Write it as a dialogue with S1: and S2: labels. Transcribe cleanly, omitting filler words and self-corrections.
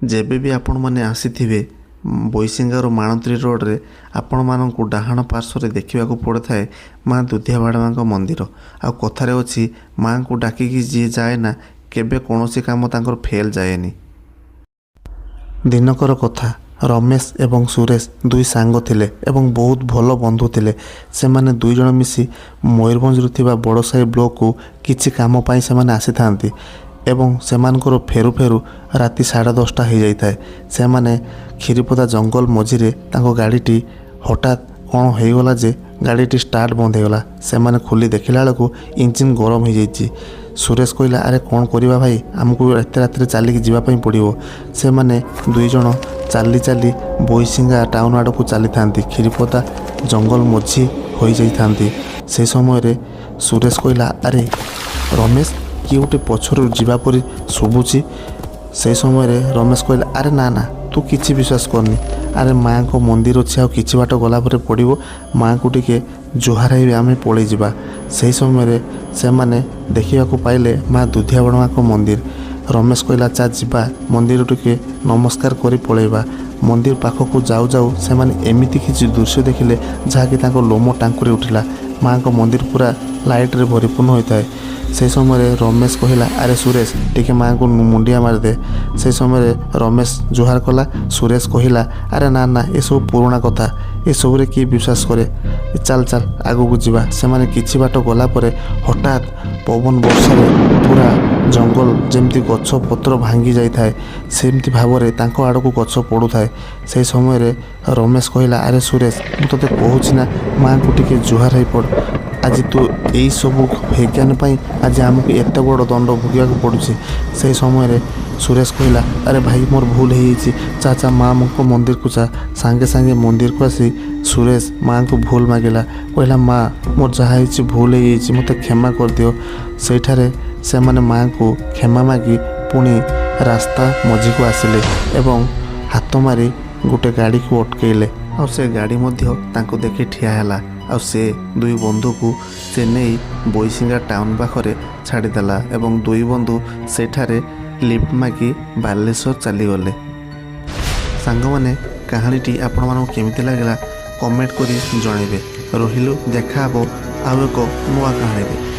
S1: ଯେବେ ବି ଆପଣମାନେ ଆସିଥିବେ ବୈଶିଙ୍ଗାରୁ ମାଣତ୍ରୀ ରୋଡ଼ରେ, ଆପଣମାନଙ୍କୁ ଡାହାଣ ପାର୍ଶ୍ୱରେ ଦେଖିବାକୁ ପଡ଼ିଥାଏ ମା ଦୁଧିଆ ବାଡ଼ମାଙ୍କ ମନ୍ଦିର। ଆଉ କଥାରେ ଅଛି, ମାଆଙ୍କୁ ଡାକିକି ଯିଏ ଯାଏ ନା, କେବେ କୌଣସି କାମ ତାଙ୍କର ଫେଲ୍ ଯାଏନି। ଦିନକର କଥା, ରମେଶ ଏବଂ ସୁରେଶ ଦୁଇ ସାଙ୍ଗ ଥିଲେ ଏବଂ ବହୁତ ଭଲ ବନ୍ଧୁ ଥିଲେ। ସେମାନେ ଦୁଇ ଜଣ ମିଶି ମୟୂରଭଞ୍ଜରୁ ଥିବା ବଡ଼ସାହି ବ୍ଲକକୁ କିଛି କାମ ପାଇଁ ସେମାନେ ଆସିଥାନ୍ତି ଏବଂ ସେମାନଙ୍କର ଫେରୁ ଫେରୁ ରାତି 10:30 ହେଇଯାଇଥାଏ। ସେମାନେ କ୍ଷୀରିପଦା ଜଙ୍ଗଲ ମଝିରେ ତାଙ୍କ ଗାଡ଼ିଟି ହଠାତ୍ କ'ଣ ହେଇଗଲା ଯେ ଗାଡ଼ିଟି ଷ୍ଟାର୍ଟ ବନ୍ଦ ହେଇଗଲା। ସେମାନେ ଖୋଲି ଦେଖିଲା ବେଳକୁ ଇଞ୍ଜିନ୍ ଗରମ ହେଇଯାଇଛି। ସୁରେଶ କହିଲା, "ଆରେ, କ'ଣ କରିବା ଭାଇ? ଆମକୁ ଏତେ ରାତିରେ ଚାଲିକି ଯିବା ପାଇଁ ପଡ଼ିବ।" ସେମାନେ ଦୁଇ ଜଣ ଚାଲି ଚାଲି ବୈଶିଙ୍ଗା ଟାଉନ୍ ଆଡ଼କୁ ଚାଲିଥାନ୍ତି। କ୍ଷୀରିପଦା ଜଙ୍ଗଲ ମଝି ହୋଇଯାଇଥାନ୍ତି। ସେହି ସମୟରେ ସୁରେଶ କହିଲା, "ଆରେ ରମେଶ, କିଏ ଗୋଟେ ପଛରୁ ଯିବା ପରି ଶୁଭୁଛି।" ସେହି ସମୟରେ ରମେଶ କହିଲା, "ଆରେ ନା ନା, ତୁ କିଛି ବିଶ୍ୱାସ କରନି। ଆରେ, ମାଆଙ୍କ ମନ୍ଦିର ଅଛି, ଆଉ କିଛି ବାଟ ଗଲା ପରେ ପଡ଼ିବ। ମାଆଙ୍କୁ ଟିକେ ଜୁହାର ହେଇ ଆମେ ପଳେଇ ଯିବା।" ସେହି ସମୟରେ ସେମାନେ ଦେଖିବାକୁ ପାଇଲେ ମା ଦୁଧିଆ ବଡ଼ମାଙ୍କ ମନ୍ଦିର। ରମେଶ କହିଲା, "ଚା ଯିବା, ମନ୍ଦିର ଟିକେ ନମସ୍କାର କରି ପଳେଇବା।" ମନ୍ଦିର ପାଖକୁ ଯାଉ ଯାଉ ସେମାନେ ଏମିତି କିଛି ଦୃଶ୍ୟ ଦେଖିଲେ ଯାହାକି ତାଙ୍କ ଲୋମ ଟାଙ୍କୁରି ଉଠିଲା। ମାଆଙ୍କ ମନ୍ଦିର ପୁରା ଲାଇଟ୍ରେ ପରିପୂର୍ଣ୍ଣ ହୋଇଥାଏ। ସେହି ସମୟରେ ରମେଶ କହିଲା, "ଆରେ ସୁରେଶ, ଟିକେ ମାଆଙ୍କୁ ମୁଣ୍ଡିଆ ମାରିଦେ।" ସେହି ସମୟରେ ରମେଶ ଜୁହାର କଲା। ସୁରେଶ କହିଲା, "ଆରେ ନା ନା, ଏସବୁ ପୁରୁଣା କଥା, ଏସବୁରେ କିଏ ବିଶ୍ୱାସ କରେ? ଚାଲ ଚାଲ, ଆଗକୁ ଯିବା।" ସେମାନେ କିଛି ବାଟ ଗଲା ପରେ ହଠାତ୍ ପବନ ବର୍ଷାରେ ପୁରା ଜଙ୍ଗଲ ଯେମିତି ଗଛ ପତ୍ର ଭାଙ୍ଗି ଯାଇଥାଏ, ସେମିତି ଭାବରେ ତାଙ୍କ ଆଡ଼କୁ ଗଛ ପଡ଼ୁଥାଏ। ସେହି ସମୟରେ ରମେଶ କହିଲା, "ଆରେ ସୁରେଶ, ମୁଁ ତୋତେ କହୁଛି ନା, ମାଆଙ୍କୁ ଟିକେ ଜୁହାର ହେଇପଡ଼। ଆଜି ତୁ ଏଇସବୁ ହେଜ୍ଞାନ ପାଇଁ ଆଜି ଆମକୁ ଏତେ ବଡ଼ ଦଣ୍ଡ ଭୋଗିବାକୁ ପଡ଼ୁଛି।" ସେହି ସମୟରେ ସୁରେଶ କହିଲା, "ଆରେ ଭାଇ, ମୋର ଭୁଲ ହେଇଯାଇଛି। ଚା ଚା, ମାଆଙ୍କ ମନ୍ଦିରକୁ ଚା।" ସାଙ୍ଗେ ସାଙ୍ଗେ ମନ୍ଦିରକୁ ଆସି ସୁରେଶ ମାଆଙ୍କୁ ଭୁଲ ମାଗିଲା। କହିଲା, "ମା, ମୋର ଯାହା ହେଇଛି ଭୁଲ ହେଇଯାଇଛି, ମୋତେ କ୍ଷମା କରିଦିଅ।" ସେଇଠାରେ ସେମାନେ ମାଆଙ୍କୁ କ୍ଷମା ମାଗି ପୁଣି ରାସ୍ତା ମଝିକୁ ଆସିଲେ ଏବଂ ହାତ ମାରି ଗୋଟେ ଗାଡ଼ିକୁ ଅଟକେଇଲେ। ଆଉ ସେ ଗାଡ଼ି ମଧ୍ୟ ତାଙ୍କୁ ଦେଖି ଠିଆ ହେଲା। ଆଉ ସେ ଦୁଇ ବନ୍ଧୁକୁ ସେ ନେଇ ବୈଶିଙ୍ଗା ଟାଉନ୍ ପାଖରେ ଛାଡ଼ିଦେଲା ଏବଂ ଦୁଇ ବନ୍ଧୁ ସେଠାରେ ଲିଫ୍ଟ ମାଗି ବାଲେଶ୍ୱର ଚାଲିଗଲେ। ସାଙ୍ଗମାନେ, କାହାଣୀଟି ଆପଣମାନଙ୍କୁ କେମିତି ଲାଗିଲା, କମେଣ୍ଟ କରି ଜଣାଇବେ। ରହିଲୁ, ଦେଖା ହେବ ଆଉ ଏକ ନୂଆ କାହାଣୀରେ।